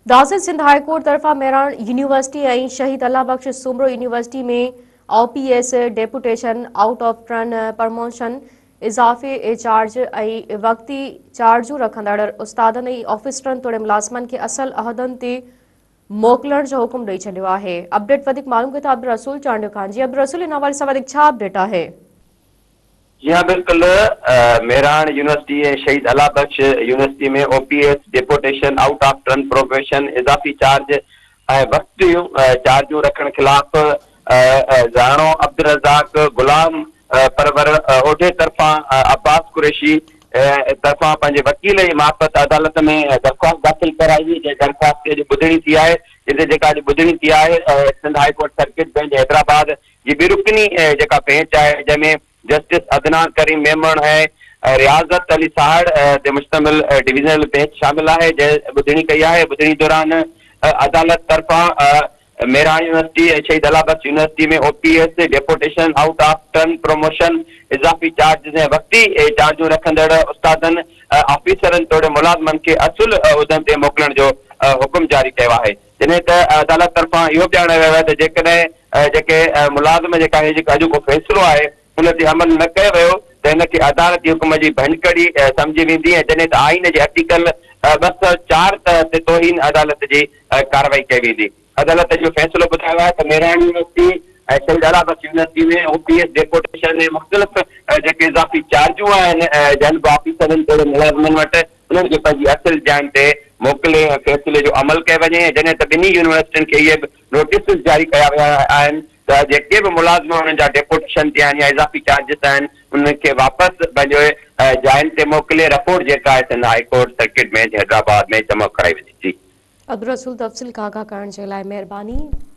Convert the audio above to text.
داسد Sindh high court طرفان Mehran university ۽ شهيد الله Bakhsh Soomro university ۾ O P S deputation, out of turn promotion, اضافي charge ۽ وقتي چارجون رکندڙ استادن ۽ آفيسرن توڙي ملازمن کي اصل عهدن تي موڪلڻ جو حڪم ڏئي ڇڏيو آهي. اپڊيٽ وڌيڪ معلوم ڪيو ٿا عبدالرسول چانڊيو کان جي عبدالرسول ان حوالي سان وڌيڪ ڇا اپڊيٽ آهي؟ جي ها بلڪل مهراڻ يونيورسٽي ۽ شهيد الله Bakhsh university ۾ O P S, deputation, out of turn promotion, اضافي چارج ۽ وقتيون چارجون رکڻ خلاف راڻو عبدالرزاق غلام پرور اوڍي طرفان عباس قريشي طرفان پنهنجي وڪيل جي معرفت عدالت ۾ درخواست داخل ڪرائي هئي جنهن درخواست تي اڄ ٻڌڻي ٿي آهي جتي جيڪا اڄ ٻڌڻي ٿي آهي Sindh high court circuit bench Hyderabad جي ٻي رڪني جيڪا بينچ آهي جنهن ۾ جسٽس عدنان ڪريم ميمڻ ۽ رياضت علي ساهڙ تي مشتمل ڊويزنل بينچ شامل آهي جنهن ٻڌڻي ڪئي آهي ٻڌڻي دوران عدالت طرفان مهراڻ يونيورسٽي ۽ شهيد الله Bakhsh university ۾ O P S, deputation, out of turn promotion, اضافي چارجز ۽ وقتي چارجون رکندڙ استادن، آفيسرن توڙي ملازمن کي اصل عهدن تي موڪلڻ جو حڪم جاري ڪيو آهي. جڏهن ته عدالت طرفان اهو به ڄاڻايو ويو آهي ته جيڪڏهن جيڪي ملازم جيڪا هي جيڪو اڄوڪو فيصلو آهي ان تي عمل نه ڪيو ويو ته ان کي عدالتي حڪم جي ڀڃڪڙي سمجهي ويندي ۽ جڏهن ته آئين جي ارٽيڪل 204 تحت توهين عدالت جي ڪارروائي ڪئي ويندي. عدالت اهو فيصلو ٻڌايو آهي ته مهراڻ يونيورسٽي ۽ شهيد الله بخش يونيورسٽي ۾ او پي ايس ڊيپوٽيشن ۽ مختلف جيڪي اضافي چارجون آهن جن به آفيسرن توڙي ملازمن وٽ انهن کي پنهنجي اصل جاين تي موڪلي ۽ فيصلي جو عمل ڪيو وڃي ۽ جڏهن ته ٻنهي يونيورسٽين کي اهي به نوٽيسز جاري ڪيا ويا آهن ته جيڪي به ملازم انهن جا ڊيپوٽيشن تي آهن يا اضافي چارجز آهن انهن کي واپس پنهنجي جاين تي موڪلي رپورٽ جيڪا آهي Sindh high court circuit bench Hyderabad ۾ جمع ڪرائي وڃي. جي. عبدالرسول تفصيل کان آگاهه ڪرڻ جي لاء مهرباني.